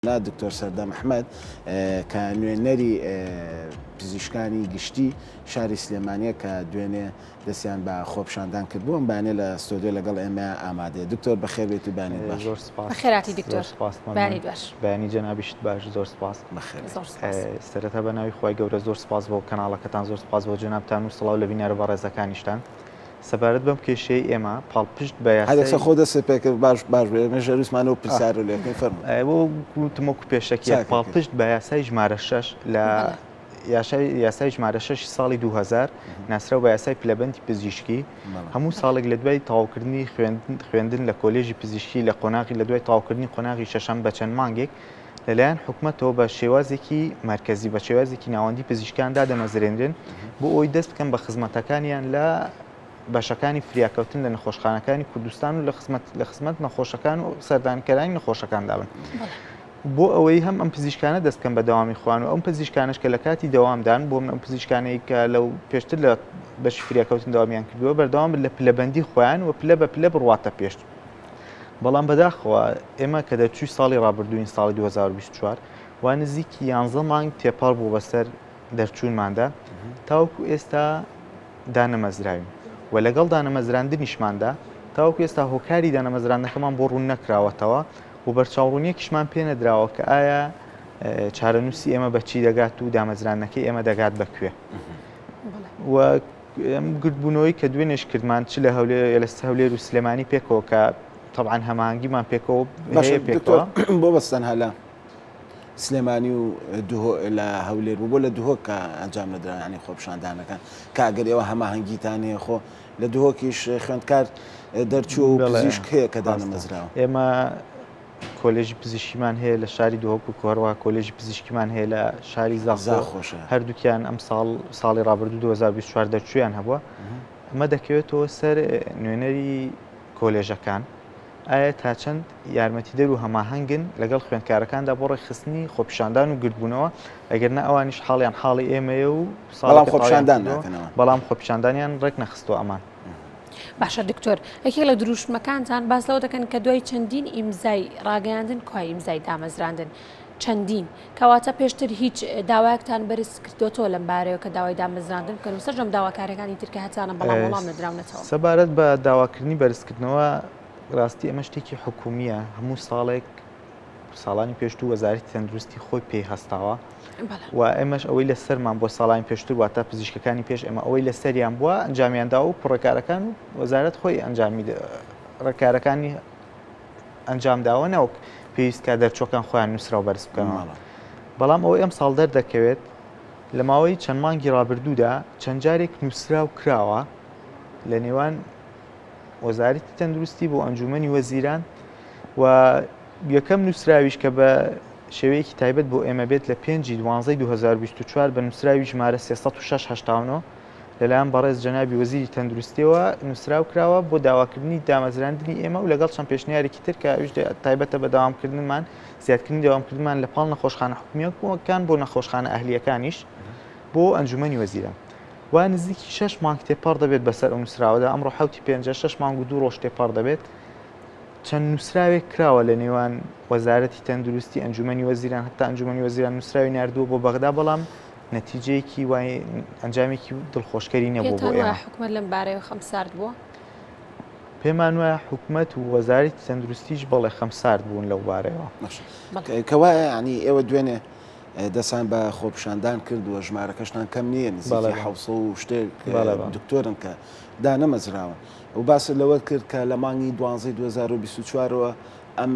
دکتۆر سەردەم ئەحمەد کە نوێنەری پزیشکانی گشتی شاری سلێمانیە کە دوێنێ دەستیان بە خۆپیشاندان کردبوو ئەم بەیانە لە ستۆدیۆ لەگەڵ ئێمە ئامادەیە. دکتۆر بەخێر بێیت و بەیانیت باش. زۆر سپاس. بەخێرهاتی زۆر دکتۆر سپاس مەمنون. بەیانیت باش. بەیانی جەنابیشت باش زۆر سپاس. بەخێر بێیت. زۆر سپاس. سەرەتا بە ناوی خوای گەورە زۆر سپاس بۆ کەناڵەکەتان زۆر سپاس بۆ جەنابتان و سڵاو لە بینەرە بەڕێزەکانیشتان. سەبارەت بەم کێشەیەی ئێمە پاڵپشت بە هەر یەکسەر یاسای خۆ دەستت پێ کرد باش باش بێ ئێمەش هەر ویستمان ئەو پرسیارە لێ بکەین فەرموو. وەک وتم وەکو پێشەکییەک چاکە کرد. پاڵپشت بە یاسای ژمارە شەش لە بەڵێ. یاشای یاسای ژمارە شەشی ساڵی 2000 ناسراو بە یاسای پلەبەندی پزیشکی بەڵێ. هەموو ساڵێک لە دوای تەواوکردنی خوێندن خوێندن لە کۆلێژی پزیشکی لە قۆناغی لە دوای تەواوکردنی قۆناغی شەشەم بە چەند مانگێک لەلایەن حکومەتەوە بە شێوازێکی مەرکەزی بە شێوازێکی ناوەندی پزیشکان دادەمەزرێنرێن بۆ ئەوەی دەست بکەن بە خزمەتەکانیان لە بەشەکانی فریاکەوتن لە نەخۆشخانەکانی کوردستان و لە خزمەت لە خزمەت نەخۆشەکان و سەردانکەرانی نەخۆشەکاندا بن. بۆ ئەوەی هەم ئەم پزیشکانە دەست بکەن بە دەوامی خۆیان و ئەم پزیشکانەش کە لە کاتی دەوامدان بۆ من ئەم پزیشکانەی کە لەو پێشتر لە بەشی فریاکەوتن دەوامیان کردووە بەردەوام بن لە پلەبەندی خۆیان و پلە بە پلە بڕواتە پێش. بەڵام بەداخەوە ئێمە کە دەرچووی ساڵی ڕابردووین ساڵی 2024 وا نزیکی یانزە مانگ تێپەڕ بوو بەسەر دەرچوونماندا تاوەکو ئێستا دانەمەزراوین و لەگەڵ دانەمەزراندنیشماندا تاوەکو ئێستا هۆکاری دانەمەزراندنەکەمان بۆ ڕوون نەکراوەتەوە و بەرچاوڕوونیەکیشمان پێ نەدراوە کە ئایا چارەنووسی ئێمە بە چی دەگات و دامەزراندنەکەی ئێمە دەگات بە کوێ و ئەم گردبوونەوەی کە دوێنێش کردمان چ لە هەولێر لە هەولێر و سلێمانی پێکەوە کە تەبعەن هەماهەنگیمان پێکەوە باشە هەیە دکتۆر پێکەوە. بۆ بەس تەنها لە سلێمانی و دهۆ لە هەولێر بوو بۆ لە دهۆک کە ئەنجام نەدرا یانی خۆپیشاندانەکان کە ئەگەر ئێوە هەماهەنگیتان هەیە خۆ لە دهۆکیش خوێندکار دەرچووە و بەڵێ پزیشک هەیە کە ڕاستە دانەمەزراوە. ئێمە کۆلێژی پزیشکیمان هەیە لە شاری دهۆک و هەروەها کۆلێژی پزیشکیمان هەیە لە شاری زاخۆ زاخۆشە. هەردووکیان ئەم ساڵ ساڵی ڕابردوو 2024 دەرچوویان هەبووە ئەمە دەکەوێتەوە سەر نوێنەری کۆلێژەکان ئایا تا چەند یارمەتیدەر و هەماهەنگن لەگەڵ خوێندکارەکاندا بۆ ڕێکخستنی خۆپیشاندان و گردبوونەوە ئەگەر نا ئەوانیش حاڵیان حاڵی ئێمەیە و بەڵام ساڵێکە تەواویان خۆپیشاندان کردووە ناکەنەوە. بەڵام خۆپیشاندانیان ڕێک نەخستووە ئەمان. باشە دکتۆر یەکێک لە دروشمەکانتان باس لەوە دەکەن کە دوای چەندین ئیمزای ڕاگەیاندن کوای ئیمزای دامەزراندن چەندین کەواتە پێشتر هیچ داوایەکتان بەرز کردۆتەوە لەم بارەیەوە کە داوای دامەزراندن بکەن و سەرجەم داواکاریەکانی تر کە هەتانە بەڵام وەڵام نەدراونەتەوە. سەبارەت بە داواکردنی بەرزکردنەوە ڕاستی ئەمە شتێکی حکومییە هەموو ساڵێک ساڵانی پێشتوو وەزارەتی تەندروستی خۆی پێی هەستاوە و ئێمەش ئەوەی لەسەرمان بۆ ساڵانی پێشتر واتە پزیشکەکانی پێش ئێمە ئەوەی لەسەریان بووە ئەنجامیان داوە و کوڕێکارەکان و وەزارەت خۆی ئەنجامی ڕێکارەکانی ئەنجام داوە نەوەک پێویست کا دەرچوەکان خۆیان نووسراو بەرز بکەنەوە بەڵام ئەوەی ئەم ساڵ دەردەکەوێت لە ماوەی چەند مانگی ڕابردوودا چەند جارێک نووسراو کراوە لە نێوان وەزارەتی تەندروستی بۆ ئەنجومەنی وەزیران و یەکەم نووسراویش کە بە شێوەیەکی تایبەت بۆ ئێمە بێت لە پێنجی دوانزەی 2024 بە نووسراوی ژمارە 306 لەلایەن بەڕێز جەنابی وەزیری تەندروستیەوە نووسراو کراوە بۆ داواکردنی دامەزراندنی ئێمە و لەگەڵ چەند پێشنیارێکی تر کە ئەویش تایبەتە بە داوامکردنمان زیادکردنی داوامکردنمان لە پاڵ نەخۆشخانە حکومییەکان بۆ نەخۆشخانە ئەهلییەکانیش بۆ ئەنجومەنی وەزیران. وا نزیکی شەش مانگ تێپەڕ دەبێت بەسەر ئەو نووسراوەدا، ئەمڕۆ حەوتی پێنجە، شەش مانگ و دوو ڕۆژ تێپەڕ دەبێت، چەند نووسراوێک کراوە لە نێوان وەزارەتی تەندروستی، ئەنجومەنی وەزیران، هەتا ئەنجومەنی وەزیران نووسراوی ناردووە بۆ بەغدا، بەڵام نەتیجەیەکی وای ئەنجامێکی دڵخۆشکەری نەبووە بۆ پێتان وایە ئێمە. حکومەت لەم بارەیەوە خەمسارد بووە؟ پێمان وایە حکومەت و وەزارەتی تەندروستیش بەڵێ خەمسارد بوون لەو بارەیەوە. باشە کەوایە یانی ئێوە دوێنێ دەستان بە خۆپیشاندان کرد و ژمارەکەشتان کەم نییە نزیکی 700 و شتێک دکتۆرن کە دانەمەزراون و باست لەوە کرد کە لە مانگی دوانزەی 2024ەوە ئەم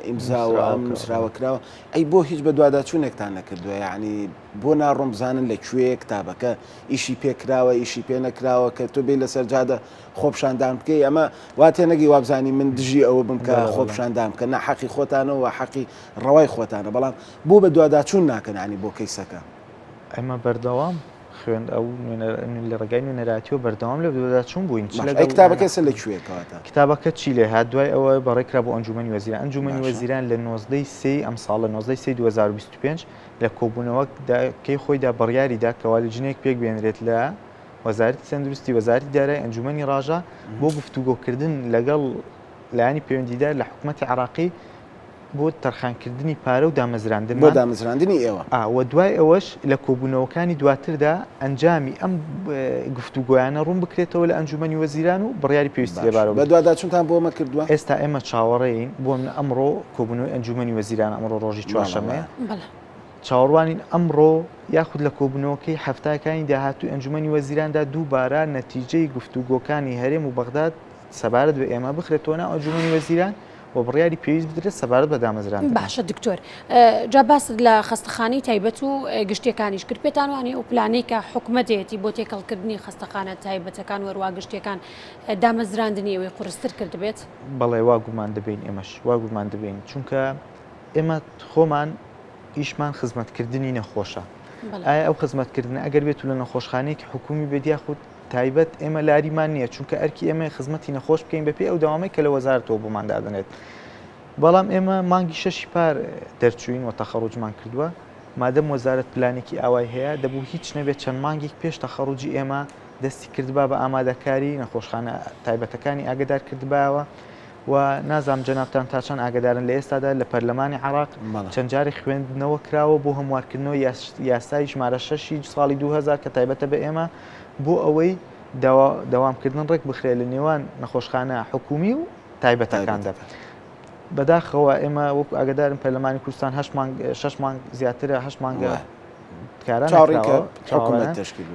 ئیمزا و ئەم نووسراوە کراوە ئەی بۆ هیچ بە دواداچوونێکتان نەکردووە یعنی بۆ ناڕۆم بزانن لە کوێ کتابەکە ئیشی پێکراوە ئیشی پێ نەکراوە کە تۆ بێ لەسەر جادە خۆپیشاندان بکەی ئەمە وا تێنەگەی وابزانی من دژی ئەوە بم کە خۆپیشاندان بکەن نا حەقی خۆتانە و حەقی ڕەوای خۆتانە بەڵام بۆ بەدواداچوون ناکەن یانی بۆ کەیسەکە؟ ئێمە بەردەوام خوێند ئەو نوێنەر لە ڕێگای نوێنەرایەتیەوە بەردەوام لە بەدواداچوون بووین چ باشە ئەی لەگەڵ کتابەکە ئێستا لە کوێیە کەواتە؟ کتابەکە چی لێ هات دوای ئەوە بەڕێ کرا بۆ ئەنجوومەنی وەزیران ئەنجوومەنی باشە. وەزیران لە نۆزدەی سێی ئەمساڵ لە نۆزدەی سێی 2025 لە کۆبوونەوەکەی خۆیدا بڕیاری دا کەوا لیژنەیەک پێک بێنرێت لە وەزارەتی تەندروستی، وەزارەتی دارایی، ئەنجوومەنی ڕاژە بۆ گفتوگۆکردن لەگەڵ لایەنی پەیوەندیدار لە حکوومەتی عێراقی. بۆ تەرخانکردنی پارە و بۆ دامەزراندنمان. دامەزراندنی ئێوە. ئا، و دوای ئەوەش لە کۆبوونەوەکانی دواتردا ئەنجامی ئەم گفتوگۆیانە ڕوون بکرێتەوە لە ئەنجوومەنی وەزیران و بڕیاری پێویستی باشە. لەبارەوە بدرێت. بەدواداچوونتان بۆ ئەمە کردووە؟ ئێستا ئێمە چاوەڕێین، بۆ نموونە ئەمڕۆ کۆبوونەوەی ئەنجوومەنی وەزیرانە، ئەمڕۆ ڕۆژی بەڵێ چوارشەممەیە، وایە. بەڵێ. چاوەڕوانین ئەمڕۆ یاخود لە کۆبوونەوەکەی هەفتەکانی داهاتووی ئەنجوومەنی وەزیراندا دووبارە نەتیجەی گفتوگۆکانی هەرێم و بەغداد سەبارەت بە ئێمە بخرێتەوە ناو ئەنجوومەنی وەزیران و بڕیاری پێویست بدرێت سەبارەت بە دامەزراندنمان. باشە دکتۆر جا باست لە خەستەخانەی تایبەت و گشتیەکانیش کرد پێتان وانیە ئەو پلانەی کە حکومەت هەیەتی بۆ تێکەڵکردنی خەستەخانە تایبەتەکان و هەروا گشتیەکان دامەزراندنی ئەوەی قورستر کردبێت؟ بەڵێ وا گومان دەبەین ئێمەش وا گومان دەبەین چونکە ئێمە خۆمان ئیشمان خزمەتکردنی نەخۆشە ئایا ئەو خزمەتکردنە ئەگەر بێت و لە نەخۆشخانەیەکی حکومی بێت یاخود تایبەت ئێمە لاریمان نییە چونکە ئەرکی ئێمە خزمەتی نەخۆش بکەین بەپێی ئەو دەوامەی کە لە وەزارەتەوە بۆمان دادەنێت بەڵام ئێمە مانگی شەشی پار دەرچوین و تەخەڕوجمان کردووە مادەم وەزارەت پلانێکی ئاوای هەیە دەبوو هیچ نەبێت چەند مانگێک پێش تەخەڕوجی ئێمە دەستی کردبا بە ئامادەکاری نەخۆشخانە تایبەتەکانی ئاگدار کردبایەوە و نازانم جەنابتان تا چەند ئاگادارن لە ئێستادا لە پەرلەمانی عێراق چەند جارێک خوێندنەوە کراوە بۆ هەموارکردنەوەی یاسای ژمارە شەشی ساڵی 2000 کە تایبەتە بە ئێمە بۆ ئەوەی دەوامکردن ڕێک بخرێت لە نێوان نەخۆشخانە حکومی و تایبەتەکاندا. بەداخەوە ئێمە وەکو ئاگدارن پەرلەمانی کوردستان شش مانگ زیاترە هەشت مانگە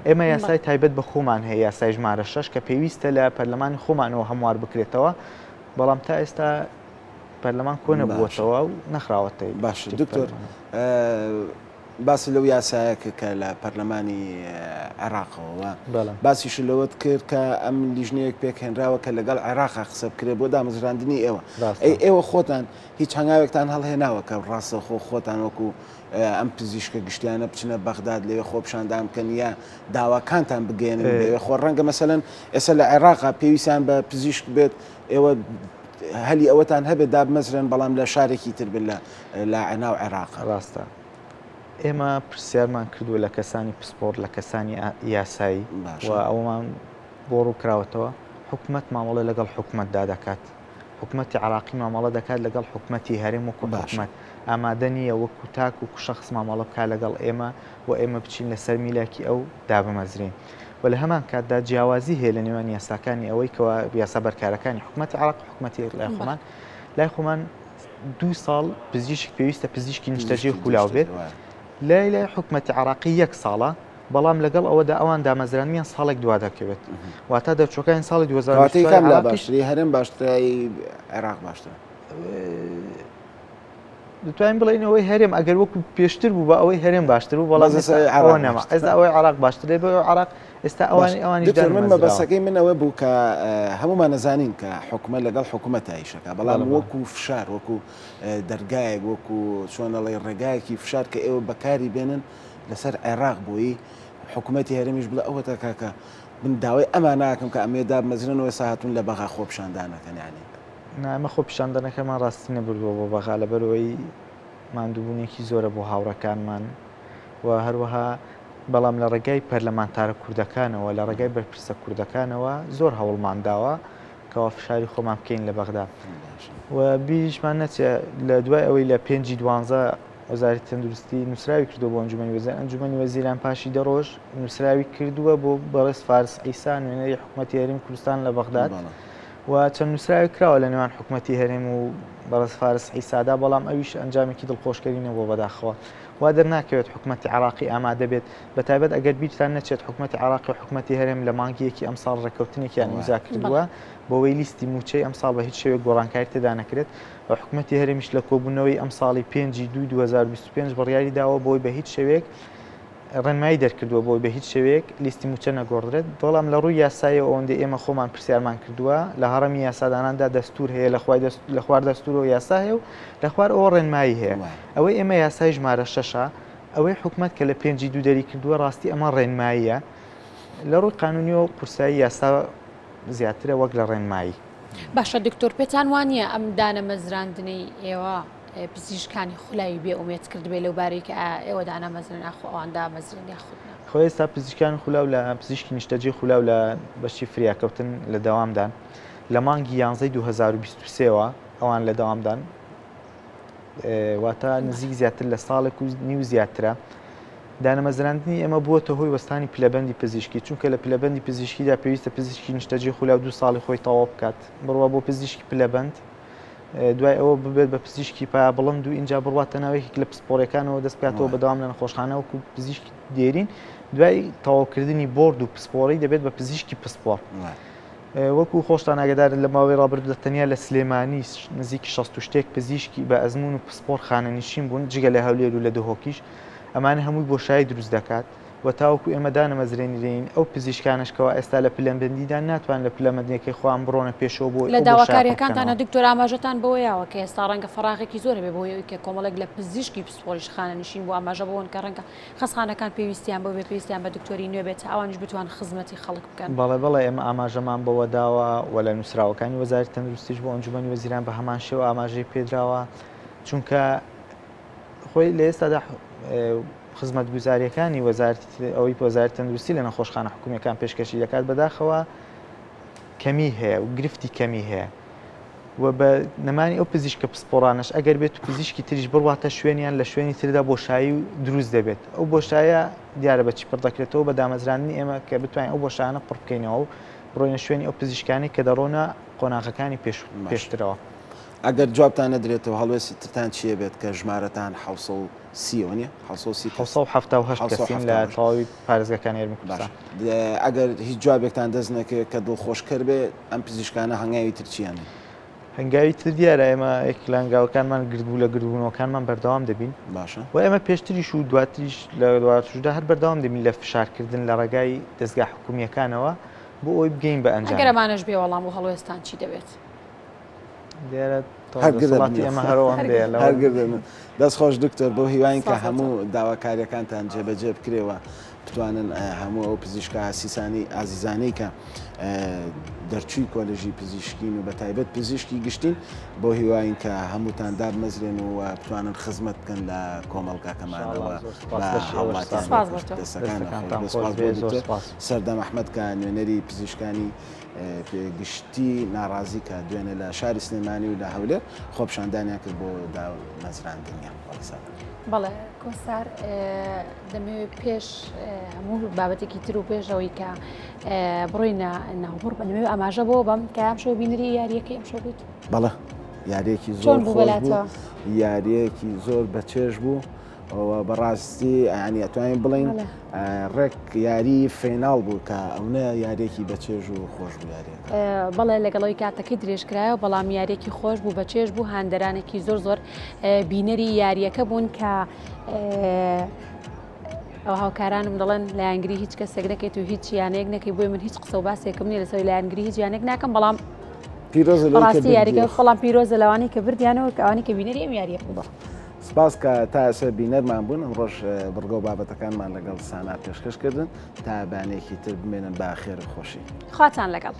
ئێمە یاسای تایبەت بە خۆمان هەیە یاسای ژمارە شەش کە پێویستە لە پەرلەمانی خۆمانەوە هەموار بکرێتەوە بەڵام تا ئێستا پەرلەمان کۆ نەبووەتەوە و نەخراوەتە باش دکتۆر باسی لەو یاسایە کرد کە لە پەرلەمانی عێراقەوە باسیش لەوەت کرد کە ئەم لیژنەیەک پێکهێنراوە کە لەگەڵ عێراقا قسە بکرێت بۆ دامەزراندنی ئێوە ئەی ئێوە خۆتان هیچ هەنگاوێکتان هەڵهێناوە کە ڕاستەخۆ خۆتان وەکو ئەم پزیشکە گشتیانە بچنە بەغداد لەوێ خۆپیشاندان بکەن یا داواکانتان بگەیەنن لەوێ خۆ ڕەنگە مەسەلەن ئێستا لە عێراقا پێویستیان بە پزیشک بێت ئێوە هەلی ئەوەتان هەبێت دابمەزرێن بەڵام لە شارێکی تر بن لە لە ناو عێراق. ڕاستە ئێمە پرسیارمان کردووە لە کەسانی پسپۆڕ لە کەسانی یاسایی و ئەوەمان بۆ ڕوونکراوەتەوە حکومەت مامەڵە لەگەڵ حکومەتدا دەکات. حکومەتی عێراقی مامەڵە دەکات لەگەڵ حکومەتی هەرێم وەکو حکومەت ئامادە نییە وەکو تاک و شەخس مامەڵە بکات لەگەڵ ئێمە و ئێمە بچین لەسەر میلاکی ئەو دابمەزرێین و لە هەمان کاتدا جیاوازی هەیە لە نێوان یاساکانی ئەوەی کەوا یاسا بەرکارەکانی حکومەتی عێراق و حکومەتی لای خۆمان لای خۆمان دوو ساڵ پزیشک پێویستە پزیشکی نیشتەجێ خولاو بێت لای لای حکومەتی عێراقی یەک ساڵە بەڵام لەگەڵ ئەوەدا ئەوان دامەزراندنیان ساڵێک دوا دەکەوێت واتە دەرچووەکانی ساڵی 2024 کام لا باشتری هەرێم باشترە عێراق باشترە؟ دەتوانین بڵێین ئەوەی هەرێم ئەگەر وەکو پێشتر بوو بە ئەوەی هەرێم باشتر بوو بەڵام ئەوە نەما ئێستا ئەوەی عێراق باشتر بە عێراق ئێستا ئەوانی ئەوانی دکتۆر من مەبەسەکەی من ئەوە بوو کە هەمومان نەزانین کە حکومە لەگەڵ حکومەت ئیشەکە بەڵام وەکو فشار وەکو دەرگایەک وەکو چۆنەڵی ڕێگایەکی فشار کە ئێوە بەکاری بێنن لەسەر عێراق بۆیی حکومەتی هەرێمیش بڵێ ئەوەتا کاکە من داوای ئەمان ناکەم کە ئەمەوێ دابمەزرێنەوە ئێستا هاتوون لە بەغا خۆپیشاندانەکەن یانی. نا ئێمە خۆپیشاندانەکەمان ڕاستی نەبردووە بۆ بەغا لەبەرئەوەی ماندووبوونێکی زۆرە بۆ هاوڕێکانمان و هەروەها بەڵام لە ڕێگای پەرلەمانتارە کوردەکانەوە لە ڕێگای بەرپرسە کوردەکانەوە زۆر هەوڵمان داوە کەوا فشاری خۆمان بکەین لە بەغدا و بیریشمان نەچێ لە دوای ئەوەی لە پێنجی دوانزە وەزارەتی تەندروستی نووسراوی کردووە بۆ ئەنجومەنی وەزیران، ئەنجومەنی وەزیران پاشی دە ڕۆژ نووسراوی کردووە بۆ بەڕێز فارس عیسا نوێنەری حکومەتی هەرێمی کوردستان لە بەغداد و چەند نووسراوێک کراوە لە نێوان حکومەتی هەرێم و بەڕێز فارس عیسادا بەڵام ئەویش ئەنجامێکی دڵخۆشکەری نەبووە بەداخەوە وا دەرناکەوێت حکومەتی عێراقی ئامادە بێت بە تایبەت ئەگەر بیرتان نەچێت حکومەتی عێراقی و حکومەتی هەرێم لە مانگی یەکی ئەمساڵ ڕێککەوتنێکیان ئیمزا کردووە بۆوەی لیستی مووچەی ئەمساڵ بە هیچ شێوەیەک گۆڕانکاری تێدا نەکرێت و حکومەتی هەرێمیش لە کۆبوونەوەی ئەمساڵی پێنجی دووی 2025 بڕیاری داوە بۆی بە هیچ شێوەیەک ڕێنمایی دەرکردووە بۆی بە هیچ شێوەیەک لیستی مووچە نەگۆڕدرێت، بەڵام لە ڕووی یاساییەوە ئەوەندەی ئێمە خۆمان پرسیارمان کردووە لە هەڕەمی یاساداناندا دەستوور هەیە لە خوای دەست لە خوار دەستوورەوە یاسا هەیە و لە خوار ئەوە ڕێنمایی هەیە ئەوەی ئێمە یاسای ژمارە شەشە ئەوەی حکومەت کە لە پێنجی دوو دەری کردووە ڕاستی ئەمە ڕێنماییە لە ڕووی قانونیەوە قورسایی یاسا زیاترە وەک لە ڕێنمایی. باشە دکتۆر پێتان وانیە ئەم دانەمەزراندنەی ئێوە پزیشکانی خولاوی بێ ئومێد کردبێ لەو بارەی کە ئایا ئێوە دانامەزرێن ئاخۆ ئەوان دامەزرێن یاخود نا؟ خۆ ئێستا پزیشکانی خولاو لە پزیشکی نیشتەجێی خولاو لە بەشی فریاکەوتن لە دەوامدان لە مانگی یانزەی 2023 وە ئەوان لە دەوامدان. واتە نزیک زیاتر لە ساڵێک و نیو زیاترە. دانەمەزراندنی ئێمە بووەتە هۆی وەستانی پلەبەندی پزیشکی، چونکە لە پلەبەندی پزیشکیدا پێویستە پزیشکی نیشتەجێ خولا و دوو ساڵی خۆی تەواو بکات، بڕوا بۆ پزیشکی پلەبەند، دوای ئەوە ببێت بە پزیشکی پایە بڵند و ئینجا بڕواتە ناو یەکێک لە پسپۆڕیەکانەوە دەست بکاتەوە بەدەوام لە نەخۆشخانە وەکو پزیشکی دێرین، دوای تەواوکردنی بۆرد و پسپۆڕی دەبێت بە پزیشکی پسپۆڕ. وەکو خۆشتان ئاگادارن لە ماوەی ڕابردوودا تەنیا لە سلێمانی نزیکی 60 و شتێک پزیشکی بە ئەزموون و پسپۆڕ خانەنشین بوون جگە لە هەولێر و لە دهۆکیش ئەمانە هەمووی بۆشایی دروست دەکات و تاوەکو ئێمە دانەمەزرێنرێین ئەو پزیشکانەش کەوا ئێستا لە پلەبەندیدان ناتوان لە پلەمەندیەکەی خۆیان بڕۆنە پێشەوە بۆ لە ئەو بۆشایە پڕ داواکاریەکانتانە بکەنەوە. دکتۆر ئاماژەتان بەوە یاوە کە ئێستا ڕەنگە فەراغێکی زۆر هەبێ بەهۆی ئەوی کە کۆمەڵێک لە پزیشکی پسپۆڕیش خانەنشین بوو ئاماژە بەوەن کە ڕەنگە خەستخانەکان پێویستیان بەو بێ پێویستیان بە دکتۆری نوێ بێت تا ئەوانیش بتوان خزمەتی خەڵک بکەن. بەڵێ بەڵێ ئێمە ئاماژەمان بەوە داوە و لە نووسراوەکانی وەزارەتی تەندروستیش بۆ ئەنجومەنی وەزیران بە هەمان شێوە ئاماژەی پێدراوە چونکە خۆی لە ئێستادا خزمەتگوزاریەکانی وەزارەتی ئەوەی وەزارەتی تەندروستی لە نەخۆشخانە حکومیەکان پێشکەشی دەکات بەداخەوە کەمی هەیە و گرفتی کەمی هەیە و بە نەمانی ئەو پزیشکە پسپۆڕانەش ئەگەر بێت و پزیشکی تریش بڕواتە شوێنیان لە شوێنی تردا بۆشایی و دروست دەبێت ئەو بۆشایە دیارە بە چی پڕ دەکرێتەوە بە دامەزراندنی ئێمە کە بتوانین ئەو بۆشانە پڕ بکەینەوە و بڕۆینە شوێنی ئەو پزیشکانی کە دەڕۆنە قۆناغەکانی پێش پێشترەوە. ئەگەر جوابتان نەدرێتەوە هەڵوێستی ترتان چیە بێت کە ژمارەتان 730 وە نیە 730 کەس 778 کەسین لە تەواوی پارێزگاکانی هەرێمی کوردستان. ئەگەر هیچ جوابێکتان دەست نەکەوێت کە دڵخۆشکەر بێ ئەم پزیشکانە هەنگاوی تر چیان؟ هەنگاوی تر دیارە ئێمە یەک لە هەنگاوەکانمان گردبوو لە گردبوونەوەکانمان بەردەوام دەبین باشە و ئێمە پێشتریش و دواتریش لە دواتریشدا هەر بەردەوام دەبین لە فشارکردن لە ڕێگای دەزگا حکومییەکانەوە بۆ ئەوەی بگەین بە ئەنجام. ئەگەر ئەمانەش بێ وەڵام بوو هەڵوێستان چی دەبێت؟ دیارە دەسەڵاتی ئێمە هەر ئەوەندەیە لەوە. هەر گردەبن. دەست خۆش دکتۆر بەو هیواین کە هەموو داواکاریەکانتان جێبەجێ بکرێ و بتوانن هەموو ئەو پزیشکە ئاسیسانی ئازیزانەی کە دەرچووی کۆلێژی پزیشکین و بە تایبەت پزیشکی گشتین بۆ هیواین کە هەمووتان دابمەزرێن و بتوانن خزمەت بکەن لە کۆمەڵگاکەمانەوە سەردەم ئەحمەد کە نوێنەری پزیشکانی گشتی ناڕازی کە دوێنێ لە شاری سلێمانی و لە هەولێر خۆپیشاندانیان کرد بۆ دامەزراندنیان. بەڵێ کۆسار دەمەوێت پێش هەموو بابەتێکی تر و پێش ئەوەی کە بڕۆینە ناوبڕ بەنەوێ ئاماژە بۆ بەم کە ئەم شەو بینەری یاریەکەی ئەم شەو بوویت بەڵێ یاریەکی زۆر خۆش بوو یاریەکی زۆر بەچێژ بوو ئەوە بەڕاستی ینی ئەتوانین بڵین ڕێک یاری final بوو کە ئەونە یاریەکی بەچێژ و خۆش بوو یاریەکە. بەڵێ لەگەڵەوەی کاتەکەی درێژکرایەوە بەڵام یاریەکی خۆش بوو بەچێژ بوو هاندەرانێکی زۆر زۆر بینەری یاریەکە بوون کە ئەو هاوکارانم دەڵێن لایەنگری هیچ کەسێک نەکەیت و هیچ یانەیەک نەکەی بۆی من هیچ قسە و باسێکم نییە لەسەر لایەنگری هیچ یانێک ناکەم بەڵام پیرۆزە ڕاستی یاریەکە بەڵام پیرۆزە لەوانەی کە بردیانەوە کە ئەوانەی کە بینەری ئەم یاریە بوون. سپاس کە تا ئێستا بینەرمان بوون ئەمڕۆش بڕگە و بابەتەکانمان لەگەڵ سانا پێشکەش کردن تا بانێکی تر بمێنن بە خێر و خۆشی. خواتان لەگەڵ.